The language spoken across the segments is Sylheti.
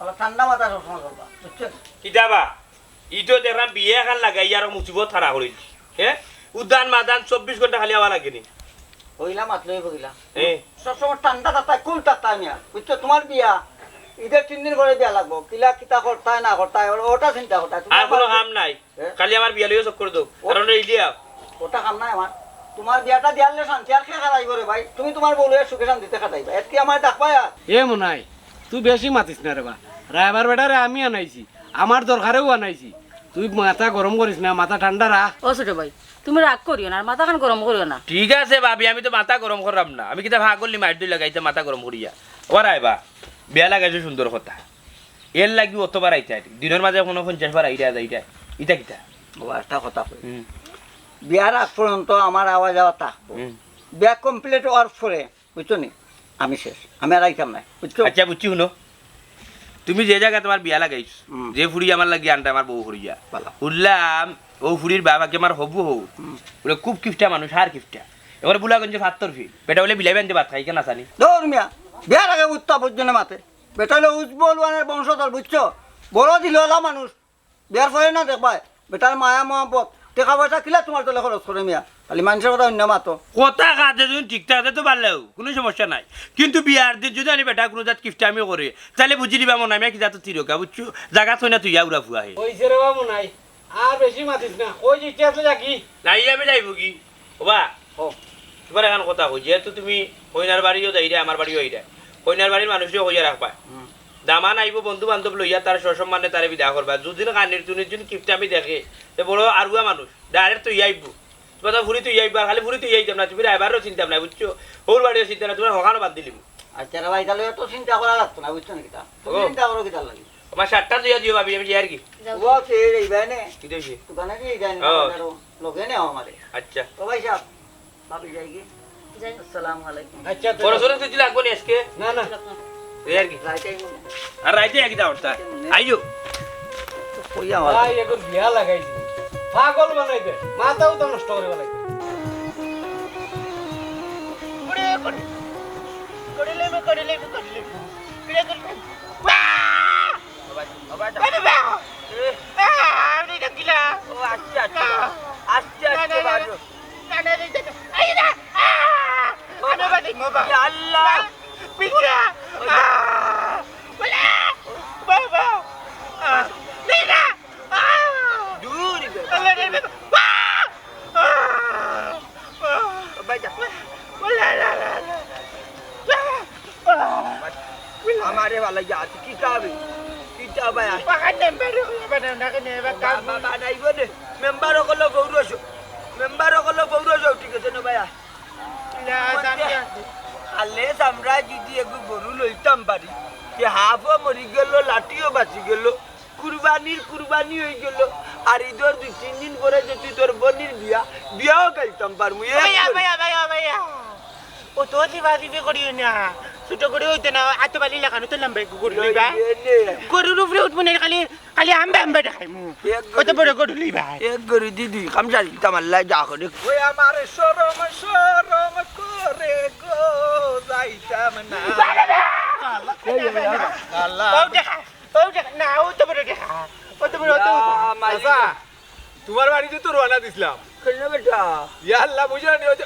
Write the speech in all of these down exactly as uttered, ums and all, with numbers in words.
আবার ঠান্ডা মাথা সবসময় চলবা, বুঝছো? কিতা বা? ইতো দেখরাম বিয়া এখান লাগাই আর মুসিবত খাড়া করিল। হে? উদান মাদান চব্বিশ ঘন্টা খালি আওয়া লাগে নি। কইলা মাত্রই কইলা। এ। সবসময় ঠান্ডা থাকতায়, কুল থাকতায় মিয়া। বুঝছো? তুমার বিয়া, ইদর তিন দিন পরে বিয়া লাগবো। কিলা কিতা করতায় না করতায়, ও-, ওটা চিন্তা করতায়। তুমার আর কুনু কাম নাই। এ? খালি আমার বিয়া লইয়া চক্কর দেও। ও- কারণ এই লিয়া। ওটা কাম নাই আমার। তুমার বিয়াটা দিয়ারলে শান্তি আর কে খাটাইবো রে ভাই? তুমি তুমার বউ লইয়া সুখে শান্তিতে খাটাইবা। এর কি আমার ডাকবায় আর? এ মনাই, তুই বেশি মাতিস না রে বা। রায়বার বেটারে আমি আনাইছি, আমার দরকারেউ আনাইছি। তুই মাথা গরম করিস না, মাথা ঠান্ডা রাখ। ও ছোট ভাই, তুমি রাগ করিও না, আর মাথাখান গরম করিও না। ঠিক আছে ভাবি, আমি তো মাথা গরম করলাম না। আমি কিতা পাগল নি মাইর দই লাগাইতে মাথা গরম করিয়া? ও রায়বা, বিয়া লাগাইছো সুন্দর কথা। এর লাগি অতবার আইতায়, দিনর মাঝে কুনু পঞ্চাশ বার আইরা যাইরা। ইতা কিতা? ও একটা কথা কই। হুম। বিয়ার আগ পর্যন্ত আমার আওয়া যাওয়া থাকবো। হুম। বিয়া complete অওয়ার পরে বুঝছো নি? আমি শেষ। আমি আর আইতাম নায়, বুঝছো? আচ্ছা, বুঝছি, হুনো। তুমি যে জাগাত তুমার বিয়া লাগাইছ, হুম। যে ফুড়ি আমার লাগি আনতা আমার বউ করিয়া। বালা। হুনলাম, অউ ফুড়ির বাপ আগে আমার হবু হউ। হুম। অউ খুব কিপটা মানুষ, হার কিপটা। এবার বুলাগঞ্জে ফাত্তর ফিল। বেটা অইলে বিলাই বান্ধে ভাত খায়, ইখান আছানি। ধুর মিয়া, বিয়ার আগে উত্তা পর্যন্ত মাতে। বেটা অইলে উজবল ওয়ানের বংশধর, বুঝছো? বড় দিলওয়ালা মানুষ। বিয়ার পরে না দেখবায়, বেটার মায়া মহব্বত, টেকা পয়সা কিলা তুমার তলে খরচ করে মিয়া। খালি মানষর কথা অইন্য মাতো। কথা কাজে যদি ঠিক থাকে তো ভালা, কুনু সমস্যা নাই। কিন্তু বিয়ার দিন যদি আনি বেটা কুনু জাত কিপটামি করে, তাইলে বুঝি দিবা মনাই মিয়া কিতা তো তিরকা, বুঝছো? জাগাত থই না তুই আউরা ফুয়া হে। অইছে রে বা মনাই, আর বেশি মাতিস না। কই যাইতে আছলে যাকি? নাই, আমি যাইবো কি? ওবা, ও। তুমার এখান কথা কই, যেহেতু তুমি কইনার বাড়িও যাইরায়, আমার বাড়িও আইরায়, কইনার বাড়ির মানুষরেও কইয়া রাখবা। হুম। দামান আইবো, বন্ধু বান্ধব লইয়া তার সসম্মানে তারে বিদায় করবা। দুদিন কানির তুনির দিন কিপটামি দেখে, তে বড় আরুয়া মানুষ, direct তো ইয়াইবো। তুমার তো ফুড়ি তো ইয়াইবো, আর খালি ফুড়ি তো ইয়াইতাম না, তুমি রায়বারও চিনতাম না, বুঝছো? হউর বাড়িও চিনতাম না, তুমার হকানো বাদ দিলিমু। আচ্ছা রে ভাই, তাইলে অত চিন্তা করা লাগতো না, বুঝছো নি কিতা? তুমি ও। চিন্তা করো কিতার লাগি? আমার শার্টটা ধুইয়া দিও ভাবি, আমি যাই আর কি। যাও। ও, সে এই ভাই নে। কি দইছে? দোকানে দিয়ে যাই না, ও। বাজারও। লগে নেও আমারে। আচ্ছা। ও ভাই সাহেব, ভাবি যাই কি? যাই। আসসালামু আলাইকুম। আচ্ছা, তো বড় সড়ো তো লাগবো নি আজকে? না, না। এই আর কি। রাইতে আইবো। আর রাইতে একই দাও, তা। আইও। তো কই আমার? ভাই, এখন বিয়া লাগাইছি। পাগল বানাইবে। মাথাও তো নষ্ট করে বানাইবে। করে, করে। করে লেবে, করে লেবে, করে লেবে। করে, করে, করে। ও ভাই, ও ভাই, ও ভাই। এ। আহ, আপনি এটা কিলা? ও, আস্তে, আস্তে, আহ। আস্তে, আস্তে, না, না, না, বাজো। না, না, না, না, না। আই, না। আহ! ও, আমি বাদে। ও ভাই। ইয়া আল্লাহ। না, পিছলা। ওই। আহ! বলে। বাবা। আহ! নেই না। আহ! দূর বে। আল্লাহ রে, রে। আহ! আহ! ও ভাই, যা। বলে, লা, লা, লা। আমারে বালা যা, তুই কিতা হবে? কিতা ভাই? বাগান মেম্বার বানাও না কেনে, এবার কাম বাবা বানাইব নে। মেম্বার অকল গৌর আছো। মেম্বার অকল গৌর আছো, ঠিক আছে না ভাই? না, জানি না। আলে আমরা যদি এগু গরু লইতাম পারি, যে হাফও মরি গেল, লাঠিও বাঁচি গেল, কুরবানির কুরবানি হয়ে গেল। আর ঈদর দুই তিন দিন পরে যদি তোর বোনির বিয়া, বিয়াও খাইতাম পারমু। এ ভাইয়া, ভাইয়া, ভাইয়া, ভাইয়া। ও তো দিবা দিবে করিও না। ছোট করে হইতো না, এত বালি লাগানো তো লম্বা একটু করে লইবা। লইবে নে। গরুর উপরে উঠবো না, খালি, খালি আম্বে আম্বে দেখাইমু। এক অত গরু বড় গরু লইবা। এক গরু দিদি, কাম সারি, কাম আল্লাহ যা করে। ওই আমার শরম, শরম করে গো, যাইতাম না। আল্লাহ। ও দেখা, ও দেখা, না, ও তো বড় দেখা। ও তো বড়, ও তো বড়। ইয়া মালিক। আচ্ছা, তোমার বাড়িতে তো রওনা দিছিলাম। কেন বেটা? ইয়া আল্লাহ, বুঝো না, ওই যে,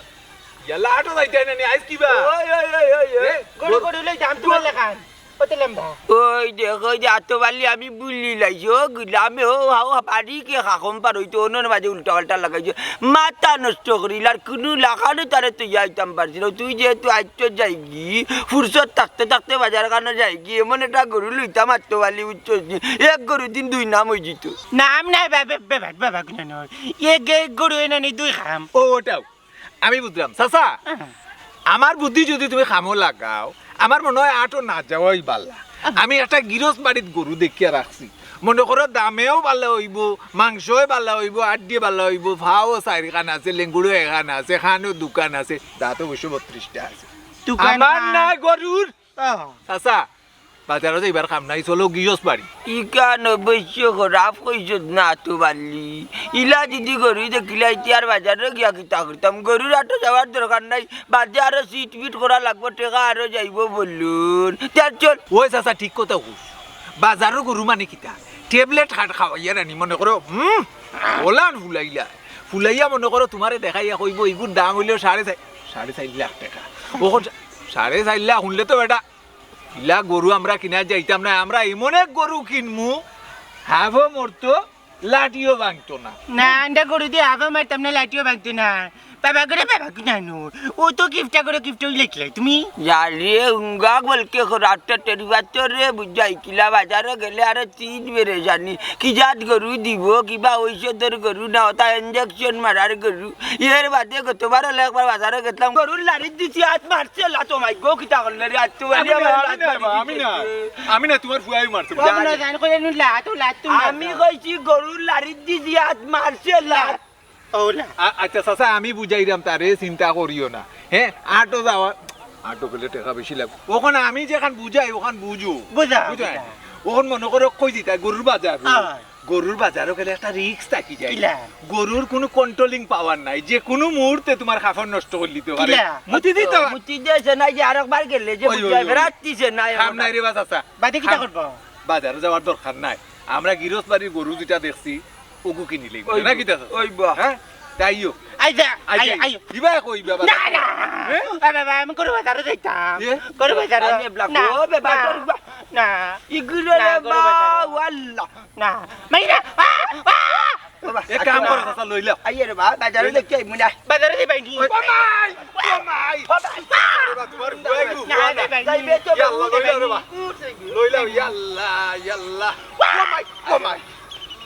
ইয়া আল্লাহ, আটো যাইতে না নি, আইস কিবা? ওই, ওই, ওই, ওই, ওই। এ? গরু, গরু লই যাম তোমার লাখান। কত লম্বা? ওই দেখো, ওই যে আতো বালি আমি বুলি লাইছি, ও গুলামে, ও হাও, বাড়ি কে খাকম পার হইতো, অন্যর মাঝে উল্টা পাল্টা লাগাইছে। মাথা নষ্ট করিল, আর কুনু লাখানো তারে তো যাইতাম পারছি না। তুই যেহেতু আইতো যাইগি, ফুরসত থাকতে থাকতে বাজার খানো যাইগি, এমন একটা গরু লইতাম আতো বালি, বুঝছস নি? এক গরু দিন দুই নাম হয়ে যেত। নাম নাই বাবা, বাবা, বাবা, কোনো নয়। এ গে-, গরু এনে নি দুই খাম। ও, ওটাও। আমি বুঝলাম। চাচা, হ্যাঁ। আমার বুদ্ধি যদি তুমি খামো লাগাও, আমার মনে হয় আটো না যাওয়াই বালা। আমি একটা গিরস বাড়িত গরু দেখিয়া রাখছি। মনে করো দামেও বালা হইব, মাংসও বালা হইব, আড্ডি বালা হইব, ফাও চারিখান আছে, লেঙ্গুড়ও এখান আছে, খানও দোকান আছে, দাঁত অবশ্য বত্রিশটা আছে। দোকান আমার খান। না গরুর। ও। চাচা, বাজারো যাইবার কাম নাই, চলো গিরস বাড়ি। ইখান অবশ্য খরাপ কইছত না তো বালি। ইলা যদি গরু দেখিলাই, তে আর বাজারো গিয়া কিতা করতাম? গরুর আটো যাওয়ার দরকার নাই, বাদে আরো সিট পিট করা লাগবো, টেকা আরো যাইবো বলুন। তে আর চল। ওই চাচা, ঠিক কথা কইছ। বাজারর গরু মানে কিতা? ট্যাবলেট খাট খাওয়াইয়া নানি, মনে করো, হুম, ওলান ফুলাইলা। ফুলাইয়া মনে করো, তুমারে দেখাইয়া কইবো, "ইগুর দাম অইলো সাড়ে চাইর, সাড়ে চাইর লাখ টেকা।" অখন সা-, সাড়ে চাইর লাখ হুনলে তো বেটা, ইলা গরু আমরা কিনা যাইতাম না। আমরা এমন এক গরু কিনমু, হাফও মরতো, লাঠিও ভাঙতো না। না, আমরা গরু দিয়া হাফও মারতাম না, লাঠিও ভাঙতো না। বাবা করে বাবা কি নানো? ও তো কিফটা করে কিফটা অইলে কিলাই তুমি? জালিয়ে উঙ্গা বলকে রাতটা টেরি বাচ্চা রে, বুঝাই কিলা বাজারো গেলে আরো চিজ বেড়ে জানি। কি জাত গরু দিব, কিবা ঔষধর গরু না, ওটা ইঞ্জেকশন মারার গরু। এর বাদে গতবার হলে একবার বাজারো গেছিলাম, গরুর লারিত দিছি, আত মারছে, লাত মাই গো, কিতা করলে রে, আত তো আমি না, আমি না, আমি না, তুমার ফুয়াই মারছে। বাবা না, জান করে নু লাত, লাত তুমি আমি মারছো। কইছি গরুর লারিত দিছি, আত মারছে, লাত। ওলা। আ-, আচ্ছা চাচা, আমি বুঝাইরাম তারে, চিন্তা করিও না। হ্যাঁ, আটো যাওয়া, আটো গেলে টেকা বেশি লাগবো। অখন আমি যেখান বুঝাই, অখান বুঝো। বুঝা, বুঝাই। বুঝা। অখন মনে করো কই দিতা, গরুর বাজার। হ্যাঁ। গরুর বাজারো গেলে একটা রিস্ক থাকি যায়। কিলা? গরুর কুনু কন্ট্রোলিং পাওয়ার নাই, যে কুনু মুহূর্তে তুমার কাপড় নষ্ট করি দিতো পারে। কিলা? মুতি দিতো। মুতি দিছে না, যে আরেকবার গেলে যে ওই, বুঝাই ওই, ওই। বেড়াত দিছে না, কাম নাই রে বা চাচা। বাদে কিতা করবো? বাজারো যাওয়ার দরকার নাই। আমরা গিরস্ত বাড়ির গরু যেটা দেখছি, ওগু কিনিলে ওই না কিতা? ওই বা। হ্যাঁ? তাইও। আই যা, আই আই, যাই। আই। ইবা কই বাবা? না, না। হ্যাঁ? এ বাবা, আমি গরু বাজারো যাইতাম। এ? গরু বাজারো। আমি এবলা না, গো, বাবা, না। গরু বা-, না। ইগুলো না, রে গরু বাজারো। বা, ওয়াল্লা। না। মাই না। আ, আ। বাবা, এক কাম করো, চাচা, লই লাও। আইয়ে রে বা, বাজারো দেখি আইমু না। বাজারো যাইবাই নি? ও মাই, ও মাই। ও মাই। আরে বা, তুমার বুয়াই গো, না, বুয়া না। যাইবাই নি। যাইবে তো ইয়া আল্লাহ, লই লাও রে বা। লই লাও, ইয়া আল্লাহ, ইয়া আল্লাহ। ও মাই, ও মাই।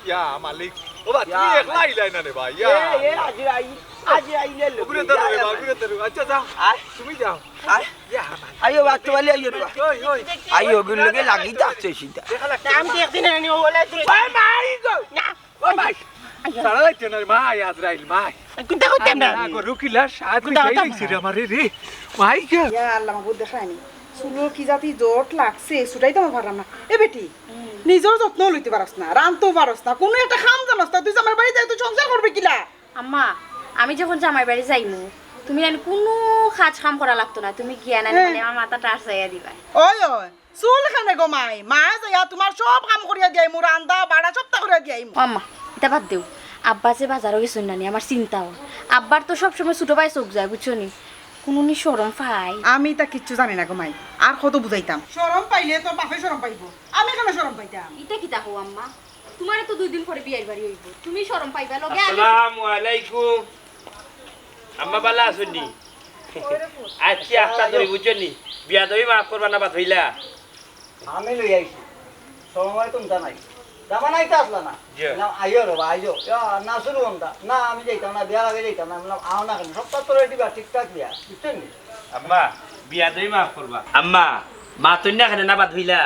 ইয়া মালিক, ও বা, তুমি ইয়া একলা মালিক। আইলায় না রে বা, ইয়া এ, এ, মালিক। আজরাইল, আজরাইল এলো। ওগুলো ধরো রে বা, ইয়া ওগুলো ধরো। আচ্ছা, যাও। আয়। তুমি যাও। আয়। ইয়া মালিক। আইও বা, তোমালে আইও রে বা। ওই, ওই। আইও, ওগুলো লগে লাগি যাচ্ছে সিধা। দেখা লাগছে। আমি দেখছি না, ও বলে তুই। ওই মাই গো। না। ও মাই। আইও। সারা লাগছে না রে, মাই, আজরাইল, মাই। কোনটা করতাম না? না, গরু কিলা সাত কোনটা মিটাই করতাম দেখছি না? রে আমারে রে। মাই গো। ইয়া আল্লাহ, মাবুদ দেখায়নি। চুলো কি জাতি জট লাগছে, ছুটাইতাম পারলাম না। এ বেটি, নিজর যত্ন লইতে পারস না, রানতেও পারস না, কুনু একটা কাম জানস না, তুই জামাইর বাড়ি যাই তুই সংসার করবে কিলা? আম্মা, আমি যখন জামাইর বাড়ি যাইমু, তুমি জানি কুনু কাজ কাম করা লাগতো না, তুমি গিয়া না হ্যাঁ। মানে আমার মাথাটা আটকাইয়া দিবা। ওই, ওই, চুল খানে গো মাই, মায় যাইয়া তুমার সব কাম করিয়া দিয়াইমু, রান্দা, বাড়া সবতা করিয়া দিয়াইমু। ও আম্মা, ইতা বাদ দেও, আব্বা যে বাজারো গেছইন নানি, আমার চিন্তা অয়। আব্বার তো সব সময় ছোট ভাই চোখ যায়, বুঝছো নি? কুনুনি শরম পায়? আমি ইতা কিচ্ছু জানি না গো মাই, আর কত বুঝাইতাম। শরম পাইলে তোর বাপে শরম পাইবো, আমি কেনে শরম পাইতাম? ইতা কিতা কও আম্মা? তুমারে তো দুই দিন পরে বিয়ার বাড়ি অইবো, তুমি শরম পাইবা লগে আমি। আসসালামু আলাইকুম। আম্মা বালা আছইন নি? আচ্ছা, আস্তা ধরি বুঝছো নি? বিয়াদবি মাফ করবা না বাদ অইলা? আমি লই আইছি, সময় কুনতা নাই। জামা নাই তো আসলা না। জি। না, আইও রে বা, আইও। ইয়া, না শুরু হন্তা। না, আমি যাইতাম না, বিয়ার আগে যাইতাম না। আমি বললাম, আও না কেনে? সব তো রেডি বা, ঠিকঠাক বিয়া। বুঝছো নি? আম্মা, বিয়াদবি মাফ করবা। আম্মা, মাতইন না কেনে না বাদ অইলা?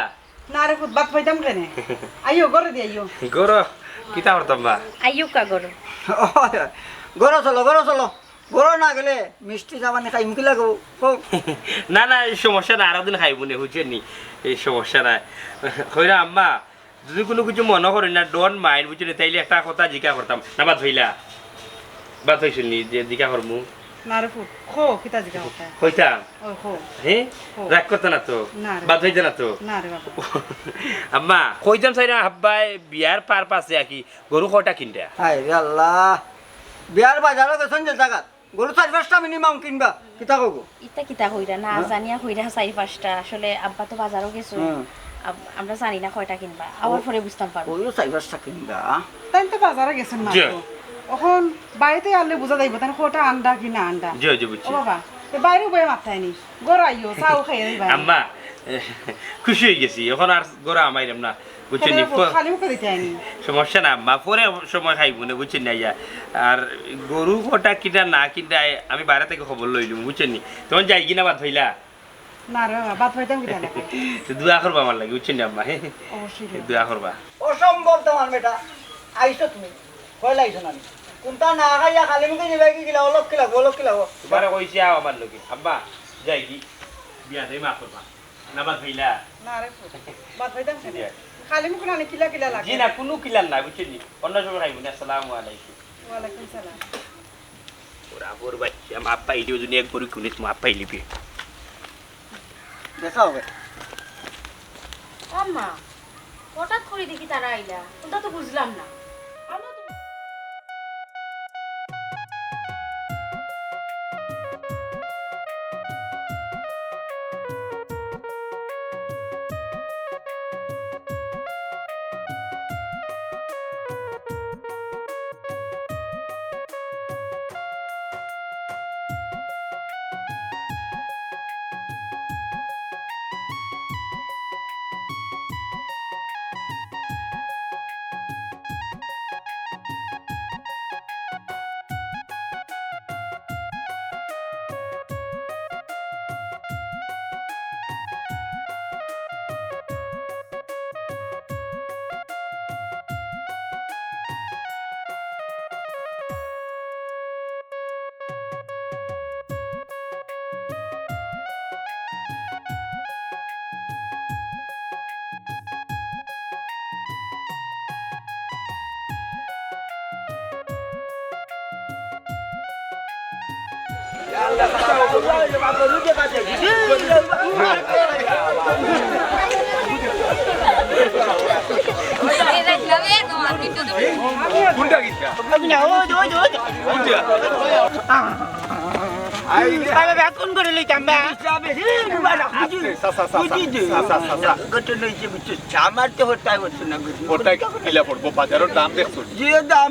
না রে পুত, বাদ পাইতাম কেনে? আইও, ঘরো দি আইও। ঘরো? কিতা করতাম বা? আইও কা ঘরো। ঘরো চলো, ঘরো চলো। ঘরো না গেলে মিষ্টি চা পানি খাইমু কিলা গো? কও। না, না, এই সমস্যা না, আরো দিন খাইমু নে, বুঝছো নি? এই সমস্যা নাই। কইরা আম্মা, যদি কুনু কিছু মনো করইন না, don't mind, বুঝছো নি? তাইলে একটা কথা জিকা করতাম। না, বাদ অইলা? বাদ অইছে নি যে জিকা করমু? না রে পুত, কও, কিতা জিকা করতাম? কইতাম? ও, কও। হে? কও। রাগ করতা না তো? না রে। বাদ অইতা না তো? না রে বাবা। আম্মা, কইতাম চাইরাম আব্বায় বিয়ার purpose-এ আর কি, গরু কয়টা কিনরা? হায় রে আল্লাহ, বিয়ার বাজারো গেছইন যে জাগাত, গরু চাইর পাঁচটা minimum কিনবা, কিতা কও গো? ইতা কিতা কইরা? না হ্যাঁ? জানিয়া কইরা চাইর পাঁচটা। আসলে আব্বা তো বাজারো গেছইন। হুম। আব-, আমরা জানি না কয়টা কিনবা। আওয়ার ও, পরে বুঝতাম পারমু। গরু চাইর পাঁচটা কিনবা। তাইন তো বাজারো গেছইন মাত্র। জি। অখন বাড়িত আইলে বুঝা যাইবো, তাইন কয়টা আনরা কি না আনরা। জি, জি, বুঝছি। ও বাবা, তো বাইরে বইয়া মাততায় নি। ঘরো আইও, চাও খাইয়া যাইবা। আম্মা, খুশি অইগেছি। অখন আর ঘরো হামাইরাম না। বুঝছো নি? খালি মুখে দিতে আইনি। সমস্যা না, আম্মা, পরে সময় খাইমু নে, বুঝছো নি? আইয়া। আর গরু কয়টা কিনরা না কিনরা, আমি বাইরে থাকি খবর লইলিমু, বুঝছো নি? তখন যাইগি না বাদ অইলা? না রে বাবা, বাদ অইতাম কিতা লাগে? তো দোয়া করবা আমার লাগি, বুঝছো নি, আম্মা? অবশ্যই রে। দোয়া করবা। অসম্ভব তোমার বেটা, আইছো তুমি, কইলা আইছো না নি? কুনতা না খাইয়া খালি মুখে যাইবায় কিলা, অলক্ষী লাগবো, অলক্ষী লাগবো। তুমারে কইছি আও আমার লগে, আব্বা, যাইগি, বিয়াদবি মাফ করবা। না বাদ অইলা? না রে পুত, বাদ অইতাম কেনে? জি। খালি মুখে নানি কিলা কিলা লাগে? জি না, কুনু কিলার নাই, বুঝছো নি? অন্য সময় খাইমু নে। আসসালামু আলাইকুম। ওয়ালাইকুম সালাম। ওরা ওর বাচ্চা, মা পাইলে ওই জন্য এক গরু কিনিস, মা পাইলিবে। দেখা হবে। ও মা, হঠাৎ করি দেখি তারা আইলা, কোনটা তো বুঝলাম না। আমিও তো কোনটা কিনতা? কোনটা? আই, আরে, বেতন করে লইতাম, বা। আস্তে, সা, সা, সা, সা, বুঝি যে। সা, সা, সা, সা। ঘটনা হইছে, বুঝছো? আমার তো হতাই হচ্ছে না, বুঝছো? হতাই কিলা পড়বো? বাজারর দাম দেখছো? যে দাম।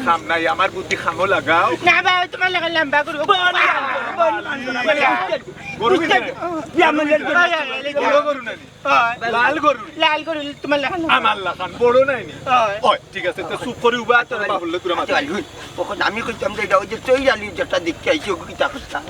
কাম নাই, আমার বুদ্ধি খামো লাগাও। না বা, তোমার লাগা লম্বা করবো। বল, বল, বল, বল। গরু কিনতে? ইয়া, মানে, বড় গরু না নি? হয়। লাল গরু? লাল গরু, তোমার লাগা লম্বা। আমার লাখান বড় নায় নি? হয়। ওই, ঠিক আছে, তো চুপ করি উবা, তোর বাপ বললে তোরা মাথা। তখন আমি কইতাম যে, এটা ওই যে চৈরালি যেটা দেখতে আইছি, ওকে কিতা করতাম?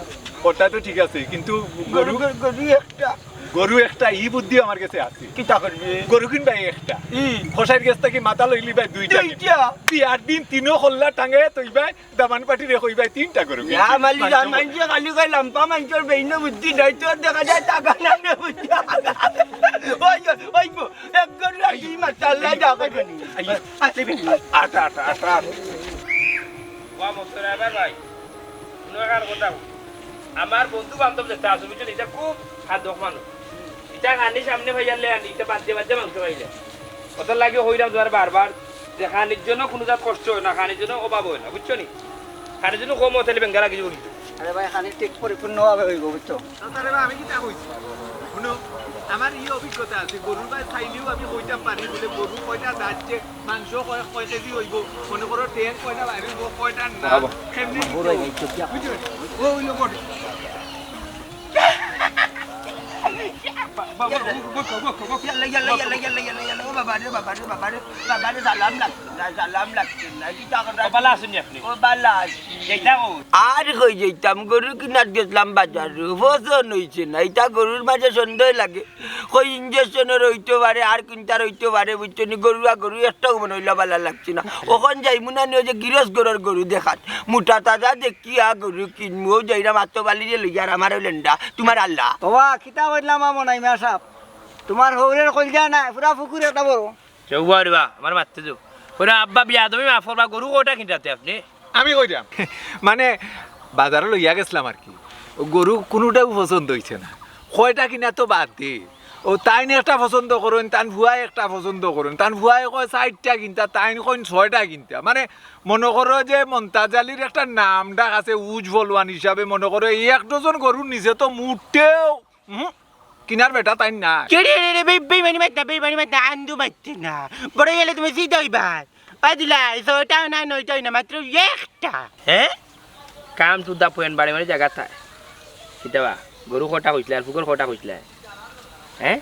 ওটা তো ঠিক আছে, কিন্তু গরু, গরু, গরু একটা। গরু একটা, ই বুদ্ধি আমার কাছে আছে। কিতা করবি? গরু কিনবায় একটা। ই। কসাইর গেছ থাকি মাথা লইলিবায় দুইটা। দুইটা। বিয়ার দিন তিনো কল্লা টাঙে, তো ইবায় দামান পার্টিরে কইবায় তিনটা গরু কিনছি। ইয়া, মালি যা, মানষে খালি কয় লাম্পা মানষর বেইনো বুদ্ধি নাই, তোর দেখা যায় টাকা নাই রে বুদ্ধি। ওই, ওই, ওই, এক গরু আর দুই মাস, আল্লাহ যা করবে নি। আই, আটা, আটা, আটা, আটা। ওয়া মোস্তফা ভাই, কোনো কার কথা কই। আমার বন্ধু বান্ধব যেটা আছে, বুঝছো নি, ইটা খুব খাদক মানুষ। ইটা খানি সামনে পাইয়ারলে আনি, ইটা বাদ দিয়া বাদ দিয়া মাংস খাইলে। অতার লাগি কইরাম তোমার বারবার যে খানির জন্য কোনো জাত কষ্ট হয় না, খানির জন্য অভাব হয় না, বুঝছো নি? খানির জন্য কম অইলে বেঙ্গা লাগি যাইবো কিন্তু। আরে ভাই, খানি ঠিক পরিপূর্ণভাবে হইব, বুঝছো? আচ্ছা রে ভাই, আমি কিতা কইছি? শুনো, আমার ই অভিজ্ঞতা আছে, গরুর বায় চাইলেও আমি কইতাম পারি বলে গরু কয়টা দাঁত যে মাংস কয়, কয় কেজি হইব, মনে করো ঠ্যাং কয়টা বাইরে হইব, কয়টা না। বাবা, এমনি আমার বড় হয়ে গেছে, কি বুঝছো? ও হইলো বটে। বা-, বাবা, ও, ও, ও, ও, ও। ইয়াল্লা, ইয়াল্লা, ইয়াল্লা, ইয়াল্লা, ইয়াল্লা, ইয়াল্লা, ও বাবা রে, বাবা রে, বাবা রে, বাবা রে, সালাম লাগছে না, সালাম লাগছে না, কি টাকা ও, বালা আছইন নি আপনি? ও, বালা আছি। যাইতা কই? আর কই যাইতাম, গরু কিনাত গেছলাম বাজারো, পছন্দ হইছে না, ইটা গরুর মাঝে সন্দেহ লাগে। কই ইঞ্জেকশনর অইতো পারে, আর কুনটার অইতো পারে, বুঝছো নি? গরু আর গরু একটাও মনে অইলো বালা লাগছে না। অখন যাইমু না নি ওই যে গিরস গরুর গরু দেখাত। মোটা তাজা দেখিয়া গরু কিনমু, ও যাইরাম আতো বালিরে লইয়া আর আমার ওই লেন্ডা, তোমার আল্লাহ। ওবা, কিতা কইলাম আমন আইমা সাব? তোমার হৌরের কইলজা নাই, পুরা ফুকুর একটা বড়। চৌবা রে বা, আমার মাততে যাও। ওরা আব্বা বিয়াদবি মাফ করবা, গরু কয়টা কিনতে আপনি? আমি কইরাম, মানে, বাজারো লইয়া গেছলাম আর কি। ও গরু কুনুটাও পছন্দ হইছে না। কয়টা কিনা তো বাদ দে। ও তাইন একটা পছন্দ করইন, তান ফুয়ায় একটা পছন্দ করইন। তান ফুয়ায় কয় চাইরটা কিনতা, তাইন কইন ছয়টা কিনতা। মানে, মনো করো যে মন্তাজ আলীর একটা নাম ডাক আছে উজ ফলোয়ান হিসাবে, মনো করো এই এক ডজন গরুর নিচে তো মুটেও, উহু, কিনার বেটা তাইন না। কে রে, রে, রে, বে-, বেইমানি মাত না, বেইমানি মাত না, আন্দু মাত না। বড় গেলে তুমি সিধা হইবা। ওই দিলাই, ছয়টাও না, নয়টাও না, মাত্র একটা। হ্যাঁ? Come to the point, বাড়ি বাড়ি জাগা থায়। কিতাবা, গরু কয়টা কইছলা, আর ফুকর কয়টা কইছলা? হ্যাঁ?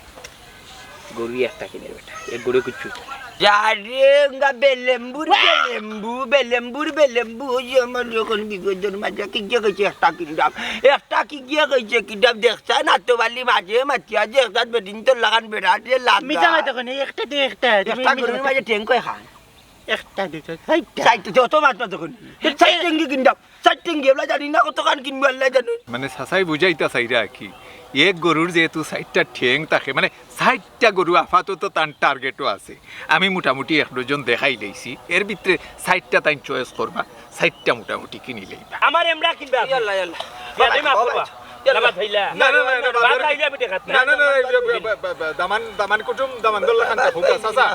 গরু একটা কিনের বেটা, এক গরু কিচ্ছু হইতো না। যা রে, উঙ্গা বেলেম্বুর বেলেম্বু, বেলেম্বুর বেলেম্বু, ওই যে আমার যখন বিপদের মাঝে কি গিয়ে কইছে একটা কিনতাম, একটা কি গিয়ে কইছে কিনতাম, দেখছা না তো বালি মাঝে মাতিয়া যে একটা বেটিন তোর লাগান বেড়া যে লাগা। মিছা মাত কইন, একটা দে একটা, তুমি একটা মিছা গরুর মাত মাঝে ঠেং কয় খান। একটা দুইটা, চাইরটা। চাইরটা, যত মাত মাত কইন। চাইর ঠেঙ্গি কিনতাম, চাইর ঠেঙ্গি, আমরা জানি না কতখান কিনবো, আল্লাহ জানে। মানে, চাচাই বুঝাইতা চাইরা কি, এক গরুর যেহেতু চাইরটা ঠেং থাকে, মানে, চাইরটা গরু আপাতত তান টার্গেটও আছে। আমি মোটামুটি এক ডজন দেখাই লইছি, এর ভিতরে চাইরটা তাইন চয়েস করবা, চাইরটা মোটামুটি কিনি লইবা। আমার এমরা কিনবা আপনি? ইয়াল্লা, ইয়াল্লা। ইয়াল্লা, মাফ করবা। না, ভাত খাইলা? না, না, না, না, ভাত বাজারে খাইলে আমি টেকাত না। না, না, না, এই যে, বা-, বা-, বা-, দামান, দামান কুটুম, দামান দল্লা খান থাকুক, চাচা।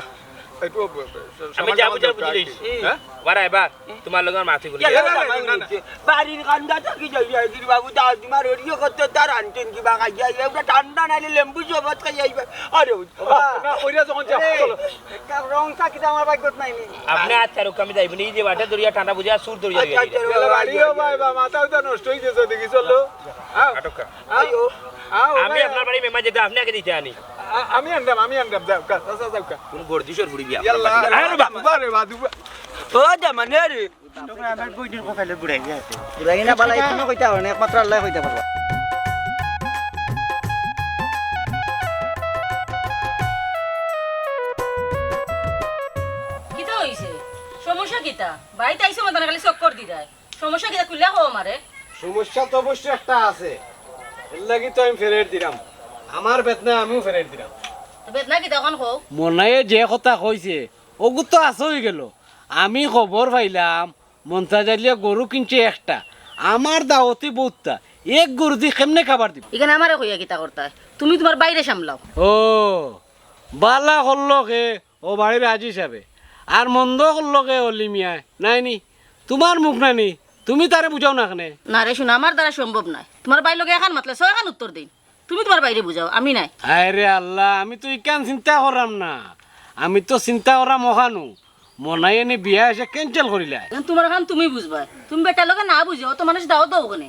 একটু, আমি সামান্য যা দামান বুঝার দরকার বুঝি আর কি। লইছি। হ্যাঁ? বারা এবার তোমার লগে আমার মাথি বলি। না, না, না, না, না। বাড়ির কান্দা থাকি যাই, যাই, গিরি বাবু, দাও, তোমার ওরিও করতে তার আনতেন কিবা খাইয়া, এগুলা ঠান্ডা নাইলে লেম্বু শরবত খাইয়া আইবা। আরে, না, না, কইরা যখন যা, এই, চলো। একটা রং চা কিতা আমার ভাগ্যত নাই নি? আপনি আচ্ছা, রুক, আমি যাইব নি, এই যে বাটে দরিয়া ঠান্ডা বুঝে, আর সুর দরিয়া আচ্ছা, দরিয়া। আচ্ছা, এলা বাড়িও ভাই, বা, মাথা উথা নষ্ট হয়ে গেছে, দেখি, চলো। আও। আটকা। আও, আও, আমি ভাই, আপনার বাড়ি মেহমান যেতে, আপনি আগে দিতে আনি। আ-, আমি আনলাম, আমি আনলাম, যাও, কা-, চাচা, যাও, কা। কোন গর্দিশর বুড়ি বিয়া। ইয়াল্লা। আরে বাবা। বাবা রে, বাবা, দুবা। ও, জামানে রে। তোমরা আমার বইনের কপালে ঘুরাই গেছে। ঘুরাই না, বালা, এখনো কইতে পারো না, একমাত্র আল্লাহ কইতে পারবো। কিতা হইছে? সমস্যা কিতা? বাড়িতে আইসো, মাথা খালি চক্কর দি যায়। সমস্যা কিতা? খুললে কও আমারে। সমস্যা তো অবশ্য একটা আছে, এর লাগি তো আমি ফেরত দিলাম। আমার বেদনা আমিও ফেরত দিলাম। তো বেদনা কিতা অখন কও? মনাইয়ে যে কথা কইছে, ওগু তো আসা হয়ে গেল। আমি খবর পাইলাম, মন্তাজ আলিয়ে গরু কিনছে একটা, আমার দাওয়াতি বউতটা, এক গরু দি কেমনে খাবার দিব? ইখান আমারে কইয়া কিতা করতায়? তুমি তোমার বাইরে সামলাও। ও, বালা করলো কে ও বাড়ির আজি সাবে, আর মন্দ করলো কে অলি মিয়ায়, নাই নি? তোমার মুখ নাই নি, তুমি তারে বুঝাও না কেনে? না রে, শুনো, আমার দ্বারা সম্ভব নায়। তোমার বাইর লগে এখান মাতলে ছয়খান উত্তর দেইন। তুমি তোমার বাইরে বুঝাও, আমি নায়। হায় রে আল্লাহ, আমি তো ইখান চিন্তা করাম না, আমি তো চিন্তা করাম অখানউ। মনাইয়ে নি বিয়া এসে cancel করিলায়। এখন তোমার খান তুমি বুঝবায়, তুমি বেটার লগে না বুঝে অত মানুষ দাওয়াত দেও কেনে?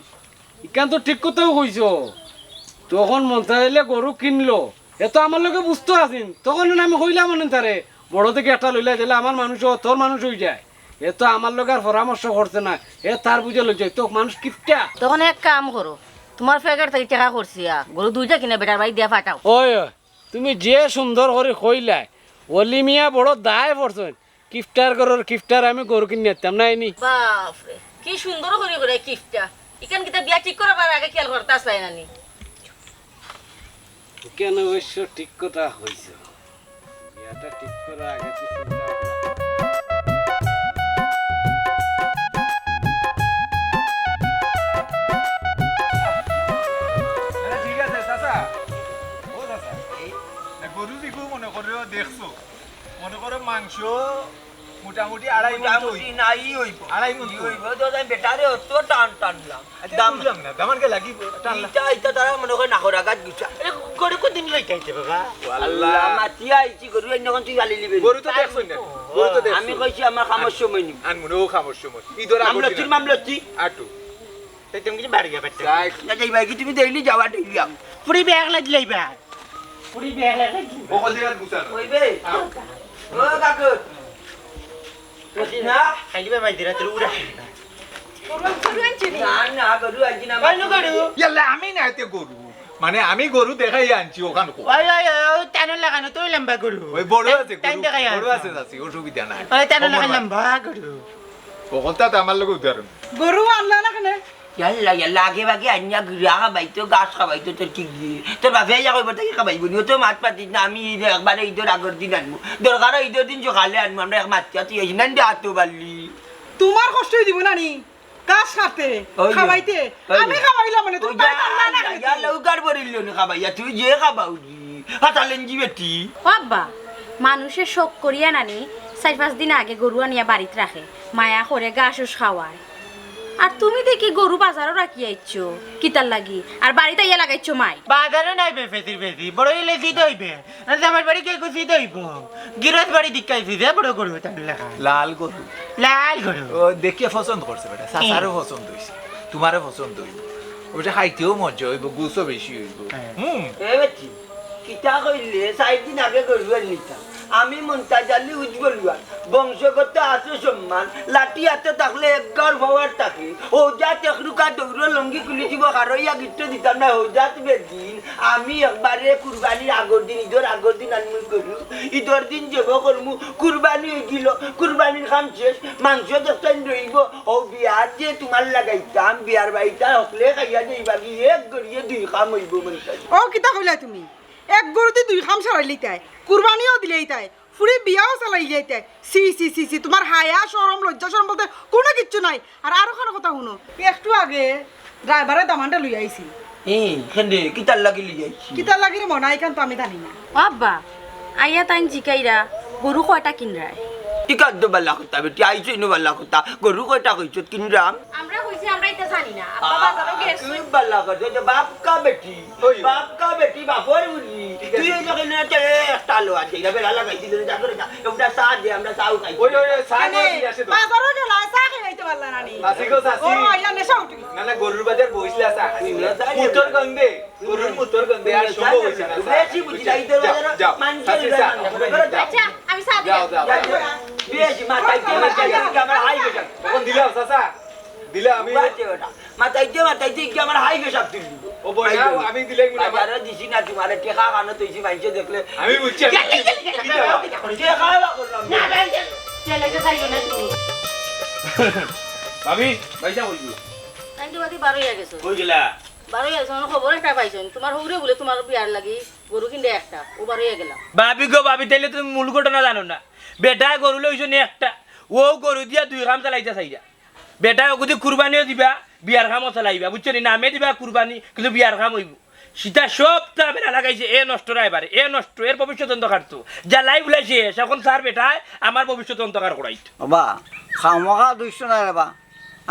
ইখান তো ঠিক কথাউ কইছো। তখন মন্তাজ আলিয়ে গরু কিনলো, এ তো আমার লগে বুঝতো আছিল, তখন না আমি কইলাম অনে তারে, বড় দেখি একটা লইলা দিলে আমার মানুষ অয়, তোর মানুষ হয়ে যায়। এ তো আমার লগে আর পরামর্শ করছে না, এ তার বুঝে লই যায়, তো মানুষ কিপটা। তখন এক কাম করো, তোমার ফেকের তাই টেকা করছি, আ, গরু দুইটা কিনে বেটার বাড়ি দিয়া ফাটাও। ওই, ওই, তুমি যে সুন্দর করি কইলায়, অলি মিয়া বড় দায় পড়ছইন, কিপটার ঘরর কিপটার আমি গরু কিনে আনতাম না, আইনি। বাপরে, কি সুন্দর করি করে কিপটা। ইখান কিতা বিয়া ঠিক করার আগে খেয়াল করতে আসলাই না নি? ইখান অবশ্য ঠিক কথা কইছো। বিয়াটা ঠিক করার আগে তো চিন্তা ভাবনা। আচ্ছা, ঠিক আছে, চাচা। ও চাচা, এই না, গরু যেগু মনে করো দেখছো, মনে করো মাংস মোটামুটি আড়াই মণ তো মোটামুটি অইবো। নাই অইবো। আড়াই মণ ই তো অইবো। অইবো, তো আমি বেটারে অত টান টানলাম। আচ্ছা, দাম বুঝলাম না, দামান কে লাগি টানলা? ইটা, ইটা তারা মনে করে নাকর আঘাত গুছা। আরে, গরু কদিন লইতে আইতে বাবা? ও আল্লাহ। আল্লাহ, মাতিয়া আইছি, গরু আইন যখন তুই গালি লিবে। গরু তো দেখছো না, গরু তো দেখছো। আমি কইছি আমার খামর সময় নিব। আন মনে ও খামর সময়। ইদর আগর দিন মামলতির আন। মামলতি। আটু। তাই তুমি কিছু বাড়ি যাবে? যাই। না, যাই ভাই, কি তুমি ডেইলি যাওয়া, ডেইলি যাও। পুরি ব্যাগ লাগি লইবা। পুরি ব্যাগ লাগি লইবা। ও কদিন আর গুছানো। কইবে? আও। ও কাকু। কইছি না? খাইলিবা ভাই, দিরা তোর উড়া। গরু আনছি নি? না, না, গরু আনছি না। কইনো গরু? ইয়াল্লা, আমি না এতে গরু। মানে, আমি গরু দেখাই আনছি, ওখান কো। ওই, ওই, ওই, ওই, টানো লাগানো, তুই লম্বা গরু। ওই বড় আছে, টাইম গরু, দেখাই বড় আনছি। আছে, চাচি, অসুবিধা নাই। ওই টানো ও মনে লাগানো হয়। লম্বা গরু। ও কথা তো আমার লগে উদাহরণ। গরু আনলা না কেনে? ইয়াল্লা, ইয়াল্লা, আগে ভাগে আনিয়া গিরা খাবাইতো, ঘাস খাবাইতো, তোর কি গিয়ে? তোর বাপে ইয়া কইবার থাকি খাবাইবো নি? ও তো মাত পাতিস না, আমি ঈদ একবারে ঈদর আগর দিন আনমু। দরকার হয় ঈদর দিন সকালে আনমু, আমরা এক মাতিয়া তুই এই নান দে আতো বাল্লি। তোমার কষ্ট দিব না নি? ঘাস কাটতে, ওই যে, খাবাইতে। ওই যে। আমি খাবাইলাম মানে, তুমি ওই যে, বাড়িতে আনলা না আল্লাহ, কেনে? ইয়াল্লা, উগার বরিল নি খাবাইয়া, তুই যে খাবাও নি। হাতা লেঞ্জি বেটি। ও আব্বা, মানুষে শখ করিয়া নানি, চাইর পাঁচ দিন আগে গরু আনিয়া বাড়িত রাখে, মায়া করে ঘাস উস খাওয়ায়। আর তুমি দেখি গরু বাজারো রাখি আইছো, কিতার লাগি? আর বাড়িত আইয়া লাগাইছো মাই। বাজারো নাই বে, ফেসির ফেসি, বড় হইলে জিদ হইবে। আর জামাই বাড়ি গিয়া গো জিদ হইব। গিরস বাড়ি দিকাইছি যে বড় গরু তার লেখা। লাল গরু। লাল গরু। ও দেখিয়া পছন্দ করছে বেটা, চাচারও পছন্দ হইছে, তোমারও পছন্দ হইব। ওটা খাইতেও মজা হইব, গুছও বেশি হইব। হ্যাঁ। হুম। এ বেটি, কিতা কইলে? চাইর দিন আগে গরু আনিতাম। আমি মন্তাজ আলী উজ্জ্বল হওয়ার বংশগত আছে সম্মান, লাঠি হাতে থাকলে এক গাঁর পাওয়ার থাকে। ও যা তেখরুকা দৌড় লঙ্গি খুলি দিব, হারইয়া গিট্টু দিতাম না, ও জাত বেদিন। আমি একবারে কুরবানির আগর দিন, ঈদর আগর দিন আনমু গরু, ঈদর দিন জব করমু, কুরবানি হয়ে গেল, কুরবানির কাম শেষ, মাংস দেখতেন রইব। ও বিয়ার যে তোমার লাগাইতাম, বিয়ার বাড়িটা হকলে খাইয়া যাইবা, কি এক গরিয়ে দুই কাম হইব মন্তাজ। ও কিতা কইলা তুমি? এক গরুতে দুই কাম সারাইলিতায়, কুরবানিও দিলেইতায়, ফুড়ি বিয়াও চালাইলিতায়। ছি, ছি, ছি, ছি, তোমার হায়া, শরম, লজ্জা, শরম বলতে কোনো কিচ্ছু নাই। আর আরো খান কথা শুনো, একটু আগে ড্রাইভারে দামানটা লইয়া আইছি। ই, কেনে, কিতার লাগি লইয়া আইছি? কিতার লাগি রে মনা, ইখান তো আমি জানি না। ও আব্বা, আইয়া তাইন জিকাইরা, গরু কয়টা কিনরায়? ইখান তো বালা কথা বেটি, আইছো ইনো বালা কথা। গরু কয়টা কইছো কিনরাম? আমরা কইছি, আমরা ইতা জানি না। আব্বা, বাজারো গেছে। তুমি বালা কথা, যে বাপকা বেটি, ওই। বাপকা বেটি, বাপর বুঝি। তুই এই জায়গায় না, তে একটা আলো আছে, এটা বেড়া লাগাই দিলে, যা করে যা। ওটা চা দে, আমরা চাও খাই। ওই, ওই, ওই, চা করে দিয়ে আসে তো। বাজারো গেলা, চা খাইতে পারলা না নি? চাচি গো, চাচি। ও, আইলা নেশা উঠি গেছে। না, না, গরুর বাজার বইছিলা চা। মুতর গন্ধে, গরুর মুতর গন্ধে আর সম্ভব হইছে না, চা। বেশি বুঝি, যাও, যাও, যাও, যাও। আচ্ছা, আমি চা দিলাম। যাও, যাও। বেশি মাথায় দিয়ে, মাথায় দিয়ে, আমার হাই গেছে। এখন দিলাম, চাচা। দিলে আমি বাচ্চা বেটা। মাথায় দিয়ে, মাথায় দিয়ে, কি আমার হাই গেছে সব তুই। ও বই, হাই না, গেছে। আমি দিলে এমনি আমার বাজারে দিছি না, তোমারে টেকা কানো তুই মাইনষে দেখলে। আমি বুঝছি, আমি গেলে, গেলে, গেলে, কি গেলে, দেওয়া? গেলে, গেলে, টেকা খাওয়া করলাম। না, না, না, ছেলেকে চাইও না তুমি। ভাবি, পয়সা কই গেল? তাই তো বাদে বারো হয়ে গেছে। কই গেলা? বারো হয়ে গেছে, আমার খবর একটা পাইছেন। তোমার হৌরে বলে তোমার বিয়ার লাগি গরু কিনতে একটা, ও বারো হয়ে গেলাম। ভাবি গো, ভাবি, তাইলে তুমি মূল ঘটনা জানো না। বেটায় গরু লইছো নি একটা, ও গরু দিয়া দুই কাম চালাইতে চাইরা। বেটায় ওগুদি কুরবানিও দিবা, বিয়ার কামও চালাইবা, বুঝছো নি? নামে দিবা কুরবানি, কিন্তু বিয়ার কাম হইব। সীতা সবটা বেড়া লাগাইছে, এ নষ্ট রায় বারে, এ নষ্ট, এর ভবিষ্যৎ অন্ধকার তো। জ্বালাই বুলাই শেষ, এখন স্যার বেটায় আমার ভবিষ্যৎ অন্ধকার করাইত। বাবা, খামোখা দুইশো না রে বা।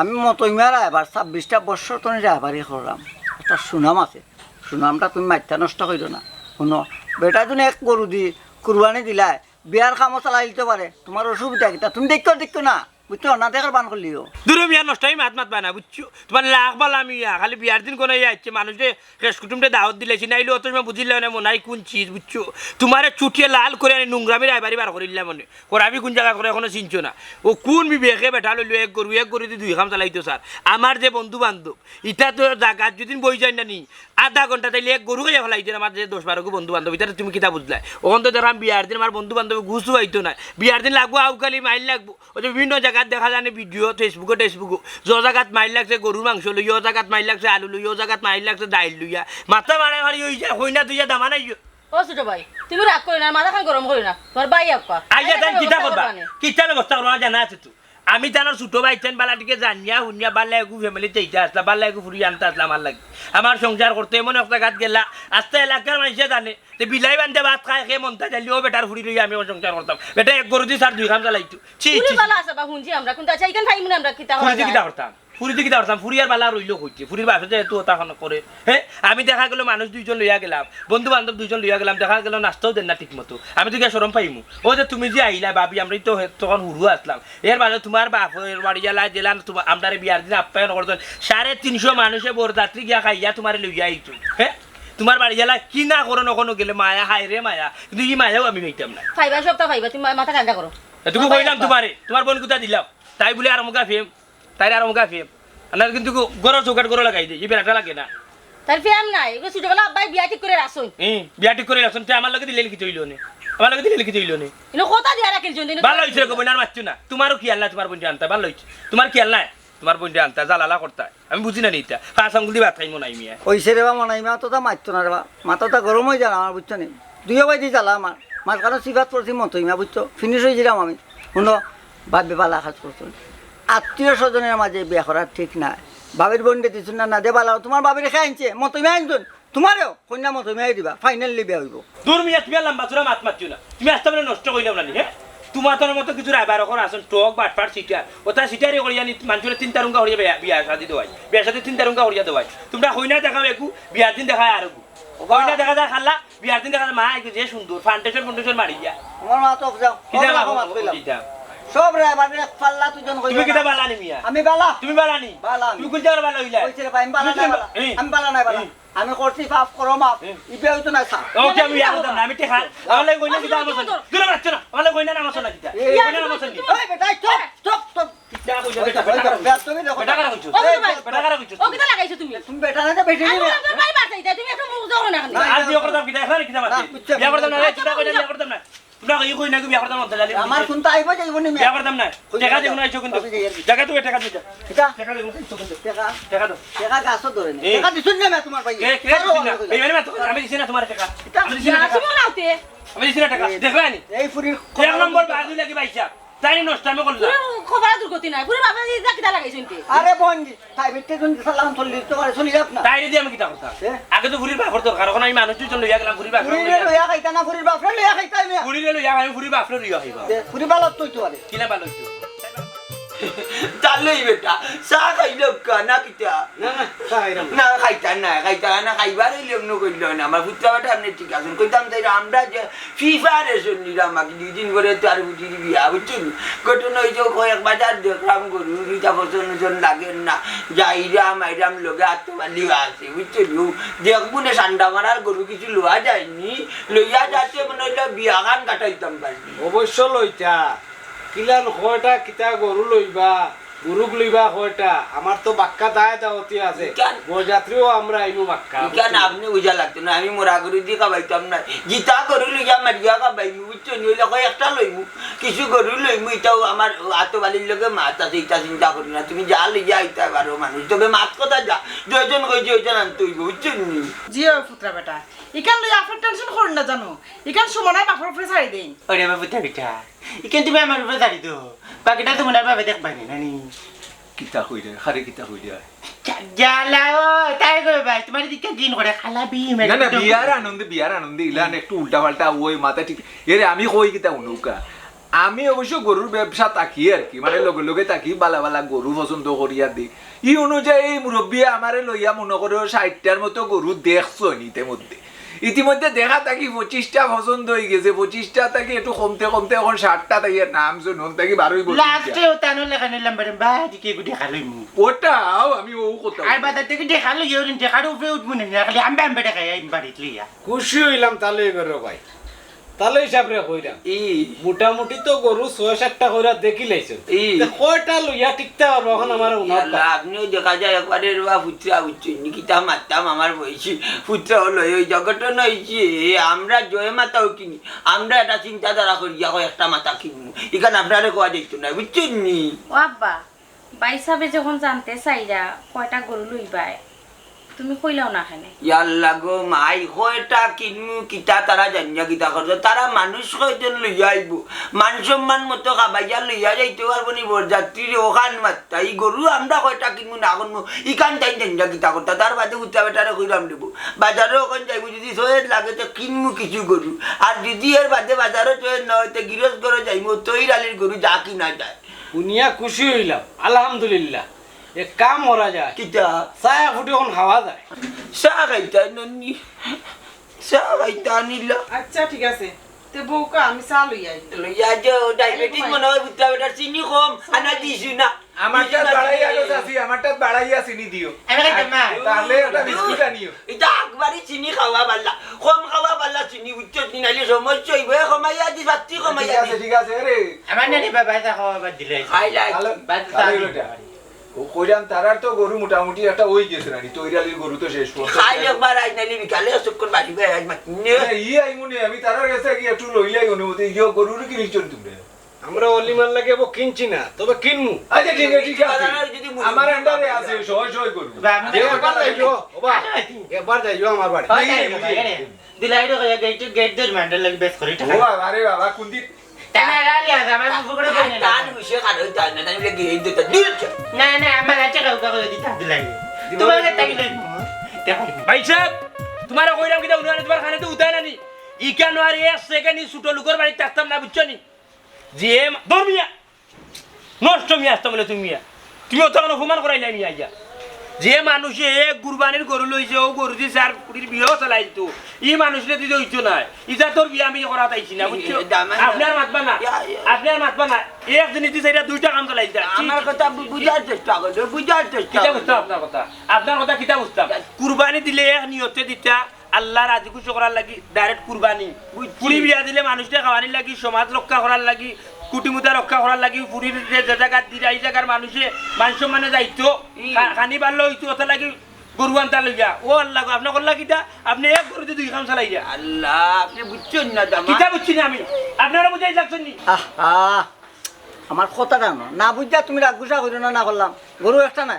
আমি মতইমারা এবার ছাব্বিশটা বছর তো রায়বারি করলাম, একটা সুনাম আছে, সুনামটা তুমি মাইত্তা নষ্ট করিও না। শুনো, বেটা তুমি এক গরু দি কুরবানি দিলায়, বিয়ার কামও চালাই দিতে পারে, তোমার অসুবিধা কিতা? তুমি দেখো, দেখো না, বুঝছো? না দেখার বান করলিও। দূরে মিয়া নষ্ট, আমি মাত মাত বানা, বুঝছো? তোমার লাখ বালা মিয়া, খালি বিয়ার দিন কোন ইয়া আইছে, মানুষে শেষ কুটুমটা দাওয়াত দিলাইছি, নাইলে অত সময় বুঝিলে না মনে হয় কোন চিজ, বুঝছো? তোমারে চুটিয়ে লাল করে আনি নোংরামি রায়বারি বার করিলাম মনে। করাবি কোন জায়গা করে এখনো চিনছো না। ও কোন বিবেকে বেটা লইলো এক গরু, এক গরু দি দুই কাম চালাইতো স্যার। আমার যে বন্ধু বান্ধব, ইটা তো জাগাত যদি বই যায় না নি, আধা ঘন্টা তাইলে এক গরু খাইয়া ফেলাই দিন। আমার যে দশ বারো গো বন্ধু বান্ধব, ইটা তুমি কিতা বুঝলাই? ওখান তো দেখলাম বিয়ার দিন আমার বন্ধু বান্ধব ঘুষু আইতো না, বিয়ার দিন লাগবো আউকালি মাইল লাগবো। ওই যে বিভিন্ন জায়গাত দেখা যায় না ভিডিও, Facebook-এ টেসবুকও, যে জায়গাত মাইল লাগছে গরুর মাংস লইয়া, ও জায়গাত মাইল লাগছে আলু লইয়া, ও জায়গাত মাইল লাগছে ডাইল লইয়া, মাথা মারা মারি হইয়া যায়, হই না তুই দামা নাই। ও ছোট ভাই, তুমি রাগ করো না, মাথা খান গরম করো না, তোমার ভাই আপা। আইয়া আইয়া তাই তাই কিতা ব্যবস্থা করবা? করবা নে। কিতা ব্যবস্থা করবা? জানা আছে তো। আমি তানোর ছোট ভাই, তেন বালা টিকে জানিয়া হুনিয়া বালা এগু ফ্যামিলিতে ইটা আসলা, বালা এগু ফুরি আনতে আসলা আমার লাগি। আমার সংসার করতে এমন একটা গাত গেলা, আস্তা এলাকার মানুষে জানে, তে বিলাই বান্ধে ভাত খায়, খে মন্তা জালি, ও বেটার ফুরি লইয়া আমি আমার সংসার করতাম। বেটা এক গরু দি স্যার দুই কাম চালাইতো। ছি, ফুরি ছি, ছি। বালা আছে বা হুনছি আমরা, কিন্তু আচ্ছা, ইখান খাইমু না আমরা, কিতা ফুরি করা দি যায়? কিতা করতাম? ফুরি দি কিতা করতাম? ফুরি আর বালা রইলো কইতে। ফুরির বাপে যেহেতু ওটা এখন করে, হ্যাঁ? আমি দেখা গেল মানুষ দুইজন লইয়া গেলাম, বন্ধু বান্ধব দুইজন লইয়া গেলাম, দেখা গেল নাস্তাও দেন না ঠিক মতো। আমি তো গিয়া শরম পাইমু। ও যে তুমি যে আইলা ভাবি, আমরা তো হে-, তখন হুরু আসলাম। এর বাদে তোমার বাপ, এর বাড়ি জ্বালা জেলা, তোমার, আমরারে বিয়ার দিন আপ্যায়ন করতেন। সাড়ে তিনশো মানুষে বরযাত্রী গিয়া খাইয়া তোমারে লইয়া আইতো। হ্যাঁ? তোমার বাড়ি জ্বালা কি না করো, কখনো গেলে মায়া, হায় রে মায়া। কিন্তু ই মায়াও আমি পাইতাম না। পাইবা, সবটা পাইবা, তুমি মা-, মাথা ঠান্ডা করো। এ, তুমি সব কইলাম পাইবা। তোমারে, তোমার বোন কোথা দিলাম? তাই বলে আর মুখা ফেম। তাইর আর মুখা ফেম। আর না কিন্তু গো-, গরুর চৌকাঠ গরু লাগাই দে, এই বেড়াটা লাগে না। তার ফেম নাই, এগু ছোটবেলা আব্বাই বিয়া ঠিক করে রাখছইন। হুম, বিয়া ঠিক করে রাখছইন, তে আমার লগে দিলে লিখিত হইল নে। আমার লগে দিলে লিখিত হইল নে। ইনো কথা দিয়া রাখিল জন, ইনো ভালো হইছে রে গো, বইন আর মারছো না। তোমারও খেয়াল নাই, তোমার বোনটা আনতা, ভালো হইছে। তোমার খেয়াল নাই, তোমার বোনটা আনতা, জ্বালালা করতা। আমি বুঝি না নি ইটা। পাঁচ আঙ্গুল দি ভাত খাইমু নাই মিয়া। ওই সে রে বা মনাই মা তো তা মারতো না রে বা। মাথাটা গরম হয়ে যায় আমার, বুঝছো নি? দুইও ভাই দি জ্বালা আমার। মাঝখানে সিফাত পড়ছি মতই মা, বুঝছো? Finish হয়ে যাইলাম আমি। শুনো, ভাবি বালা কাজ করছো। আত্মীয় স্বজনের মাঝে বিয়া করা ঠিক না। ভাবির বোনরে দিছইন না, না দে বালা, তোমার ভাবির খে আনছে, মতই মা আনছইন। তোমারেও কইনা মতই মা দিবা, finally বিয়া হইব। দূর মিয়া, তুমি আর লম্বা চূড়া মাত মাতিও না। তুমি আস্তে মানে নষ্ট করিলাম না নি, হ্যাঁ? তোমার তোর মতো কিছু রায়বার অকল আছইন, টক, বাটপার, সিটার। ওটা সিটারি করিয়া নি, মানুষরে তিন তারুঙ্গা করিয়া বিয়া, বিয়া শাদি দেওয়াই। বিয়া শাদি তিন তারুঙ্গা করিয়া দেওয়াই। তোমরা কইনা দেখাও একু, বিয়ার দিন দেখায় আর একু। কইনা দেখা যায় খাল্লা, বিয়ার দিন দেখা যায় মা একটু যে সুন্দর, foundation foundation মারিয়া। আমার মা তো যাও, কিতা আমার মা মা, মাত কইলাম। কিতা? সব রায়বার এক পাল্লা তুই জন তুমি কইবা কিতা না। বালা নি মিয়া? আমি বালা। তুমি বালা নি? বালা আমি। তুমি কোন জায়গার বালা হইলা? কইছে রে ভাই, আমি বালা তুমি না, কোন বালা। এই। আমি বালা নাই বালা। এই। আমি করছি পাপ, করো মাফ। এই। ইবে হইতো না, স্যার। ওকে, আমি বিয়া করতাম না, আমি টেকা। আমার লাগি কইনা কিতা আমার সঙ্গে? দূরে বাচ্চা না, আমার লাগি কইনা না আমার সঙ্গে কিতা? এই। কইনা না আমার সঙ্গে। এই বেটা, stop, stop, stop। কিতা কইছো? ওই তো, ওই তো, বেটা, তুমি দেখো। বেটা কারা কইছো? ও, বেটা কারা কইছো? ও, কিতা লাগাইছো তুমি? তুমি বেটা না, তো বেটি আমি না। আমার ভাই বাড়তে যাই, তুমি একটা মুখ ধরো না কেন? না, আর বিয়া করতাম কিতা? এখন কিতা মাতে? না, বুঝছো? বিয়া করতাম না, রে, আচ্ছা, কিতা কইছো? বুঝছো। বিয়া করতাম না। তোমরা এই কই না কি বিয়া করতাম না, জানি আমার না। ফোন তো আইবো, যাইবো নি, বিয়া করতাম না। টেকা দেখো না, আইছো কিন্তু। আমি যাই আর কি। টেকা তো, টেকা দিতে। টেকা? টেকা দেখো না, আইছো কিন্তু। টেকা? টেকা দাও। টেকা গাছও ধরে নি। এই। টেকা দিছুন না, তোমার ভাই। কে, কে দিছুন না? এই মানে মাত্র আমি দিছি না তোমার টেকা। টেকা? আমি দিছি না টেকা। না, তুমি না আনতে। আমি দিছি না টেকা। এই, দেখো নি? এই ফুরি এক নম্বর বাজু লাগি পাইছা। তাইরে নষ্টামি করলা। পুরো খবর দুর্গতি নাই। পুরো বাবা এই যা কিতা লাগাইছইন তে? আরে বইন, তাই বেটে জন সালাম চল্লিশ তো করে চলি যাক না। তাইরে দি আমি কিতা করতাম? এ? আগে তো ফুরির বাপর দরকার, অখন আমি মানুষ দুইজন লইয়া গেলাম, ফুরির বাপরে ফুরিরে লইয়া লইয়া খাইতা না, ফুরির বাপরে লইয়া খাইতা আমি। ফুরিরে লইয়া খাই, ফুরির বাপরে লইয়া খাইবা। এ, ফুরি বালা তো অইতো পারে। কিলা বালা অইতো? তাহলেই বেটা, চা খাইলে কা না কিতা? না, না, চা খাইলাম না। না, খাইতা না, খাইতা না, খাইবার অইলে অন্য কইল না। আমার পুত্রা বেটা আপনি ঠিক আছেন। কইতাম তাই আমরা যে ফিফা রেশন নিলাম, বাকি দুই দিন পরে তো আর বুঝি দিবি, বুঝছেন? ঘটনা হইছে, কয়েক বাজার দেখলাম, গরু দুইটা পছন্দ ওজন লাগেন না, যাইরাম, আইরাম, লগে আত্মবালিও আছে, বুঝছেন? ও দেখবো না, সান্ডা মারার গরু কিছু লওয়া যায়নি, লইয়া যাতে মনে হইলো বিয়াখান কাটাইতাম পারি। অবশ্য লইতা, কিলান কয়টা কিতা গরু লইবা, গরুক লইবা কয়টা? আমার তো বাক্কা দায় দাওয়াতি আছে। ইখান বরযাত্রীও আমরা আইমু বাক্কা, ইখান বুঝছো? আপনি বুঝা লাগতো না, আমি মরা গরু দি খাবাইতাম না। জিতা গরু লইয়া মারিয়া খাবাইমু, বুঝছো নি? অইলে কয় একটা লইমু, কিছু গরু লইমু, ইটাও আমার আতো বালির লগে মাত আছে, ইটা চিন্তা করি না। তুমি যা লইয়া আইতা পারো মানুষ, তবে মাত কথা যা, দুইজন কই যে ওইজন আনতে হইব, বুঝছো নি? জি ও পুত্রা বেটা, ইখান লইয়া আপনার টেনশন করুন না জানো, ইখান সুমনার বাপর উপরে ছাড়ি দেই। ওরে বাবু, তা বেটা, ইখান তুমি আমার উপরে ছাড়ি দেও, বাকিটা তো মনে হয় ভাবে দেখবাই না, নানি? কিতা কইরে, খারে কিতা কইরে? জ্বালাও, তাই গো ভাই, তোমার দিকে দিন করে খালা বি, না, না, বিয়ার আনন্দে, বিয়ার আনন্দে, ইলান একটু উল্টা পাল্টা ওই মাথা ঠিক। এরে, আমি কই কিতা উনুকা? আমি অবশ্য গরুর ব্যবসা থাকি আর কি, মানে লগে লগে থাকি, বালা বালা গরু পছন্দ করিয়া দি। ই অনুযায়ী এই মুরব্বিয়ে আমারে লইয়া মনে করে ষাটটার মতো গরু দেখছো নি ইতিমধ্যে। ইতিমধ্যে দেখা থাকি পঁচিশটা পছন্দ হয়ে গেছে, পঁচিশটা থাকি একটু কমতে কমতে এখন ষাটটা থাকি নাম শুনুন থাকি বারোই বছর। লাস্টে ও তানো লেখা নিলাম বেটা, বা দিকে গুটি খালইমু। ওটাও আমি ও কথা। আর বাজার থেকে দেখা লইয়া ওদিন দেখার উপরে উঠবো না, খালি আমি ব্যায়াম বেটা খাই আইন বাড়িত লইয়া। খুশি হইলাম তাহলে এবার ভাই। তাহলে হিসাব রে কইরাম। ই। মোটামুটি তো গরু ছয় সাতটা কইরা দেখি লাইছইন। ই। তে কয়টা লইয়া টিকতে পারবো এখন আমার উনার ইয়াল্লা, আপনিও দেখা যায় একবারে রুয়া ফুতরা উঠছেন, নি কিতা মারতাম আমার বয়সী ফুতরা হলো, এই জগত নইছে, আমরা জয় মাতাও কিনি, আমরা এটা চিন্তাধারা করি, যাও একটা মাথা কিনবো, এখানে আপনারে কোয়া দেখতো না, বুঝছেন নি? ও আব্বা, ভাই সাহেবে যখন জানতে চাইরা কয়টা গরু লইবায়, তুমি কইলাও না কেনে? ইয়াল্লা গো মাই, কয়টা কিনমু, কিতা তারা জানিয়া কিতা করতো? তারা মানুষ কয়জন লইয়া আইবো? মান সম্মান মতো খাবাইয়া লইয়া যাইতে পারবো নি বরযাত্রীরে? ওখান মাত্তা। ই গরু আমরা কয়টা কিনমু না কিনমু, ইখান তাই জানিয়া কিতা করতা? তার বাদে উঠা বেটারে কইরাম দেবো। বাজারো ওখান যাইবো, যদি সয়ের লাগে তো কিনমু কিছু গরু। আর যদি এর বাদে বাজারো সয়ের না হয়, তো গিরস ঘরো যাইমু, তৈর আলীর গরু যা কিনা যায়। শুনিয়া খুশি হইলাম, আলহামদুলিল্লাহ। এক কাম করা যায়। কিতা? চা ফুটি এখন খাওয়া যায়। চা খাইতা নন্নি, চা খাইতা নিলা। আচ্ছা, ঠিক আছে, তে বউকা, আমি চা লই আই। লইয়া যাও, ডায়াবেটিস মনে হয়, বুঝতে হবে, চিনি কম, আনা দিছি না। আমার দিছি তাত না, বাড়াইয়া চিনি। গেছে আছি, আমার তাত বাড়াইয়া চিনি দিও। আমি খাইতাম না। তাহলে একটা বিস্কুট আনিও। এটা একবারই চিনি খাওয়া বালা, কম খাওয়া বালা চিনি, উচ্চ চিনি, নাইলে সমস্যা হইব। এ, কমাইয়া দি, বাত্তি ঠিক কমাইয়া আছে, দি। ঠিক আছে, রে। আমার নানি বাবা এটা খাওয়া বাদ দিলে। খাইলাই। ভালো, বাদ ভালো দিলে। এটা। ও কইলাম, তারার তো গরু মোটামুটি একটা ওই গেছে নানি, তৈরালির গরু তো শেষ পর্যন্ত। খাইল একবার আইজ নাইলে বিকালে চক্কর বাড়ি ভাই আইজ মাত নে। হ্যাঁ, ই আইমু নে, আমি তারার গেছে গিয়ে একটু লইলাই অনুমতি, ইয়ো গরুর কি নিশ্চয় তুমি? আমরা অলিমার লাগে ও কিনছি না, তবে কিনমু। আচ্ছা, ঠিক আছে, ঠিক আছে। তারা যদি মুরব্বি আমার আন্ডারে আছে, সহজ সহজ গরু। বা, আমি দেও একবার যাইও, ও বা, একবার যাইও আমার বাড়ি। হয়, তাই, তাই, তাই, তাই। দিলাই রে, গেট, গেট ধরে ম্যান্ডেল লাগি বেশ করে ও টাকা। বাবা রে বাবা, কোন দিন? তাই না, গালি আছে, আমার মুখ করে কই না। তান হুশে খালো, তাই না, তাই বলে গেট দিতে দিল। না, না, আমার আছে কাউকে করে দিতে দিলাই। তোমার কাছে তাই লই। দেখো। ভাই সাহেব, তোমার কইলাম কিতা উনারে তোমার কানে তো উতায় না নি। ইকানো আর এক সেকেন্ড ই ছোট লোকের বাড়িত থাকতাম না, বুঝছো নি? যে মা-, ধর মিয়া। নষ্ট মিয়া আসতাম বলে তুমি মিয়া। তুমি অত কেন অপমান করাইলাই মিয়া আইয়া? যে মানুষে এক কুরবানির গরু লইছে, ও গরু দিয়ে চার কোটির বিয়েও চালাইতো। ই মানুষরে দিতে হইতো না। ইটা তোর বিয়া আমি করা চাইছি না, বুঝছো? এ, দামান আপনি আর মাতবা না। ইয়া, ইয়া। আপনি আর মাতবা না। এক জিনিস দিয়ে এটা দুইটা কাম চালাইছে। আমার কথা বু-, বুঝার চেষ্টা করো, বুঝার চেষ্টা কিতা করো। বুঝতাম আপনার কথা? আপনার কথা কিতা বুঝতাম? কুরবানি দিলে এক নিয়তে দিতা, আল্লাহ রাজি খুশি করার লাগি ডাইরেক্ট কুরবানি। বুঝছি। ফুরি বিয়া দিলে মানুষরে খাওয়ানির লাগি, সমাজ রক্ষা করার লাগি, কুটিমুতা রক্ষা করার লাগি, ফুরির যে, যে জায়গা দিরা, এই জায়গার মানুষে মান সম্মানে যাইতো, হুম। খা-, খানি বাড়লো হইতো, ওটা লাগি গরু আনতা লইয়া। ও আল্লাহ গো, আপনি করলা কিতা? আপনি এক গরুতে দুই কাম চালাইয়া। আল্লাহ, আপনি বুঝছেন না, দামান। কিতা বুঝছি না আমি? আপনারা বুঝাই লাগছেন নি? আহ, আহ। আমার কথাটা না, না বুঝা তুমি রাগ গুসা করিও না, না করলাম। গরু একটা না,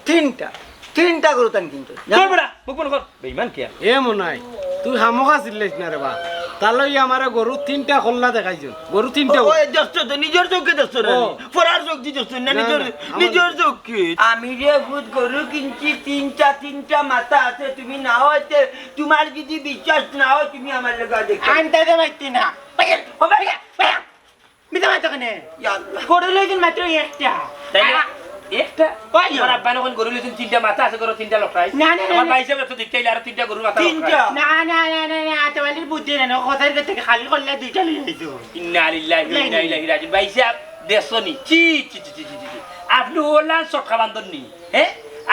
তিনটা, তিনটা গরু তান কিন্তু। জানো? চল বেটা, মুখ বন্ধ কর। বেইমান কিয়া? এ মনাই, তুই খামোখা চিল্লাইস না রে বা। তাইলে আমারে গরু তিনটা কল্লা দেখাইছইন, গরু তিনটা। ও, ও, এই দেখছো তো, নিজর চউখে দেখছো না? ও। ফরার চউখ দি দেখছো না, না, নিজর, না, আমার নিজর চউখে। আমি রে পুত গরু কিনছি তিনটা, তিনটা মাথা আছে, তুমি না অইতে, তুমার যদি বিশ্বাস না অয়, তুমি আমার লগে দেখো। আনতে দে মাইতি না। ভাইয়া, ও ভাইয়া, ভাইয়া। মিছা মাতো কেনে? ইয়া আল্লাহ। গরু লইছইন মাত্র একটা। তাইলে আ- একটা? ওই। আমার আব্বায় নু কইন গরু লইছইন তিনটা, মাথা আছে গরু তিনটা লটকাই। না, না, না, আমার না। ভাইসাব তো দেখতে আইলে আরো তিনটা গরুর মাথা তিনটা? লটকাই। না, না, না, না, না, না, আতে বালির বুদ্ধি না, না, কথার কথা খালি কল্লা দুইটা লই আইছো। ইন্না লিল্লাহি ওয়া ইন্না ইলাইহি রাজিউন। ভাইসাব, দেখছো নি? ছি, ছি, ছি, ছি, ছি, ছি। আপনে অলা সটকা বান্দর নি? হ্যাঁ?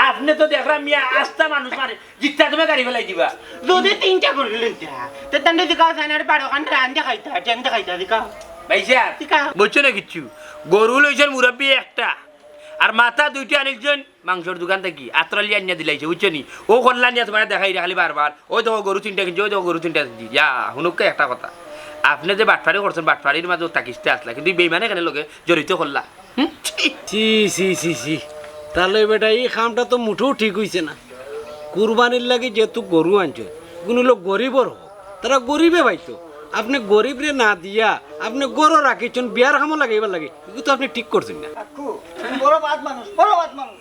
আপনে তো দেখরাম মিয়া আস্তা মানুষ মারে। জিত্তা তুমি গাড়ি ফেলাই দিবা। যদি তিনটা গরু লইতা, তে তান্ডে দিকা জানার বারো খান রান দেখাইতা, টেন দেখাইতা দিকা। ভাইসাব, দিকা। বুঝছো না কিচ্ছু? গরু লইছইন মুরব্বি একটা, আর মাথা দুইটা আনিলছইন মাংসর দোকান থাকি, আত্রালি আনিয়া দিলাইছে, বুঝছো নি? অউ কল্লা নিয়া তুমারে দেখাইরা খালি বারবার, অউ দেখো গরু তিনটা কিনছি, অউ দেখো গরু তিনটা কিনছি। ইয়া, হুনুক্কা একটা কথা, আপনে যে বাটপারি করছইন, বাটপারির মাঝে তাকিস্তে আছলা, কিন্তু ই বেইমানে কেনে লগে জড়িত করলা? হুম? ছি। ছি, ছি, ছি, ছি। তাইলে বেটা, ই কামটা তো মুটেও ঠিক অইছে না। কুরবানির লাগি যেহেতু গরু আনছইন, কুনু লোক গরিবর হউক, তারা গরিবে পাইতো। আপনে গরিবরে না দিয়া, আপনে গরু রাখিছইন বিয়ার কামো লাগাইবার লাগি, ইগু তো আপনে ঠিক করছইন না। কাকু, তুমি বড় বাদ মানুষ, বড় বাদ মানুষ।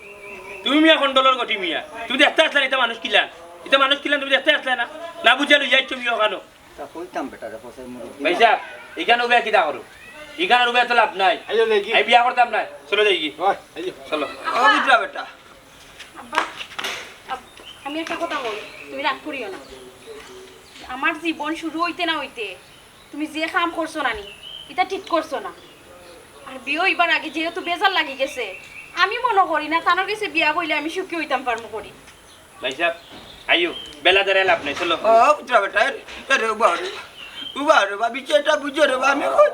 তুমি মিয়া কন্ডলর গটি মিয়া, তুমি দেখতে আছলা না ইতা মানুষ কিলান? ইতা মানুষ কিলান তুমি দেখতে আছলা না? না বুঝিয়া লইয়া আইছো মিয়া অখানো। তা কইতাম বেটা রে, কষাই মুরব্বি। ভাইসাব, ইখান উবাইয়া কিতা করো? ইখান উবাইয়া তো লাভ নাই। আইও দেখি। আমি বিয়া করতাম না। চলো যাইগি। ওই, আইও। চলো। ও বুঝলা বেটা। আব্বা, আব-, আমি একটা কথা কই, তুমি রাগ করিও না। আমার জীবন শুরু অইতে না অইতে তুমি যে কাম করছো না নি, ইতা ঠিক করছো না। আর বিয়া অইবার আগে যেহেতু বেজার লাগি গেছে, আমি মনো করি না তানর গেছে বিয়া কইলে আমি সুখী অইতাম পারমু করি। ভাইসাব, আইও, বেলা দাঁড়ায় লাভ নাই, চলো। ও, পুত্রা বেটা, এ, এ রে, উবা রে, উবা রে, বা, বিষয়টা বুঝো রে, বা, আমি কই,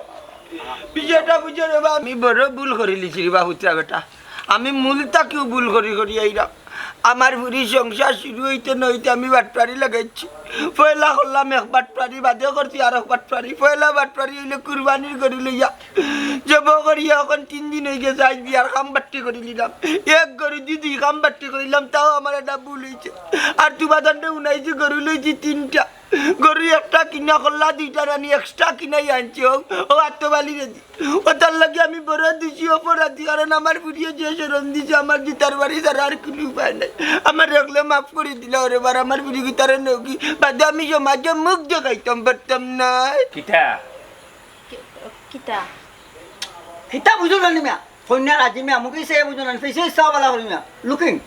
বিষয়টা বুঝো রে, বা, আমি বড় ভুল করিলিছি রে, বা, পুত্রা বেটা। আমি মূল থাকিউ ভুল করি করি আইরাম। আমার ফুরির সংসার শুরু অইতে না অইতে আমি বাটপারি লাগাইছি। পয়লা করলাম এক বাটপারি, বাদে করছি আরক বাটপারি। পয়লা বাটপারি অইলে কুরবানির গরু লইয়া জব করিয়া অখন তিন দিন অইগেছে, আইজ বিয়ার কাম বাট্টি করিলিলাম। এক গরু দি দুই কাম বাট্টি করিলাম, তাও আমার এটা ভুল অইছে। আর তুমার দান্ডে উনাইছি গরু লইছি তিনটা। গরু একটা কিনা কল্লা দুইটা রানি extra কিনাই আনছি। ও, ও আত্মবালি রেদি। ও তার লাগি আমি বড় দুষী অপরাধী, কারণ আমার ফুরিয়ে যে শরম দিছে, আমার জুতার বাড়ি ছাড়া আর কুনু উপায় নাই। আমার একলা মাফ করি দিলা ওরে বার, আমার ফুরি গিতারে নকি। বাদে আমি সমাজে মুখ দেখাইতাম পারতাম না। কিতা? কি-, কিতা? কিতা বুঝো না নি মিয়া? কইন্যা রাজি মিয়া, মুখে সে বুঝো না, ফেসে ইচ্ছা বালা করি মিয়া। Looking।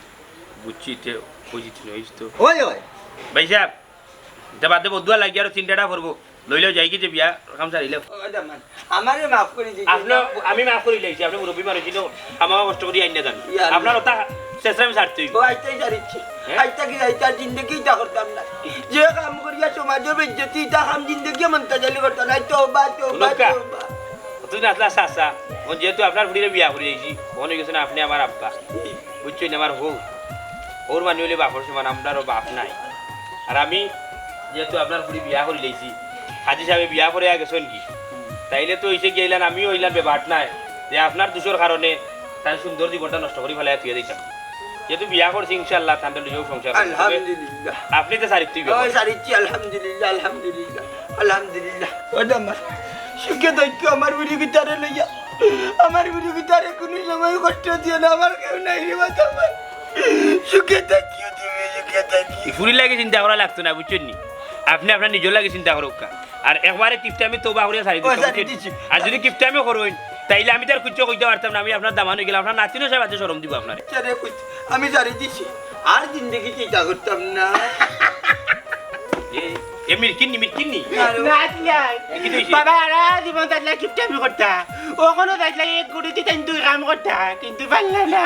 বুঝছি, তে বুঝি তো নইস তো। ওই, ওই। ভাইসাব, ইতা বাদে বদুয়া লাগি আরো তিনটা পড়বো। লইলেও যাইগি যে বিয়া কাম সারিলেও। ও দামান, আমারে মাফ করি দিন। আপনে, আমি মাফ করিলাইছি, আপনে মুরব্বি মানুষ, কিন্তু আমাকে কষ্ট করি আইন না জানি। ইয়া আল্লাহ। আপনার ওটা শেষে আমি ছাড়তে অইব। ও আইতাই ছাড়িচ্ছি। হ্যাঁ? আইতা কি আইতা জিন্দেগি ইতা করতাম না। যে কাম করিয়া সমাজে বেইজ্জতি, ইতা কাম জিন্দেগি মন্তাজালি করতাম না। তওবা, তওবা, লোকা। তওবা। তুই না আসলে আচ্ছা, আচ্ছা। ও যেহেতু আপনার ফুরিরে বিয়া করি আইছি, মনে গেছে না আপনি আমার আব্বা। বুঝছইন, আমার হউ। হউর মানে অইলে বাপর সমান, আমরারও বাপ নাই। আর আমি যেহেতু আপনার ফুরি বিয়া করি লইছি, হাজি সাহেবে বিয়া করিয়া গেছইন কি? তাইলে তো অইছে গিয়া ইলান, আমিও অইলান বেবাট নাই। যে আপনার দুষর কারণে তার সুন্দর জীবনটা নষ্ট করি ফালাইয়া থুইয়া দিতাম। যেহেতু বিয়া করছি, ইনশাআল্লাহ, তানরে লইয়াও সংসার করবো। আলহামদুলিল্লাহ। আপনি তো সারিত তুই ওই সারিচ্ছি, আলহামদুলিল্লাহ, আলহামদুলিল্লাহ, আলহামদুলিল্লাহ। ও দামান, সুখে থাকো আমার বুড়ি গিতারে লইয়া। আমার বুড়ি গিতারে কুনু সময় কষ্ট দিও না, আমার কেউ নাই রে বাবা, আমার। সুখে থাকিও তুমি, সুখে থাকিও। ই ফুরির লাগি চিন্তা করা লাগতো না, বুঝছইন নি? আপনি আপনার নিজর লাগি চিন্তা করউক্কা। আর একবারে কিপটামি তওবা করিয়া ছাড়ি ও, দিতে ছাড়ি বুঝছইন? দিছি। আর যদি কিপটামি করইন, তাইলে আমি তো আর কিচ্ছু কইতাম পারতাম না, আমি আপনার দামান অইগেলাম, আপনার নাতিনও সাহেব আতে শরম দিবো আপনারে। আচ্ছা রে, কই, আমি ছাড়ি দিছি, আর জিন্দেগি চিন্তা করতাম না। এ, এ মিরকিন নি, মিরকিন নি? না রে। না, না। এ, কিতা অইছে? বাবা, হারা জীবন তাইলে কিপটামি করতা। অখনো তাইলে এক গুড়ি দিতেন দুই কাম করতা, কিন্তু পারলা না।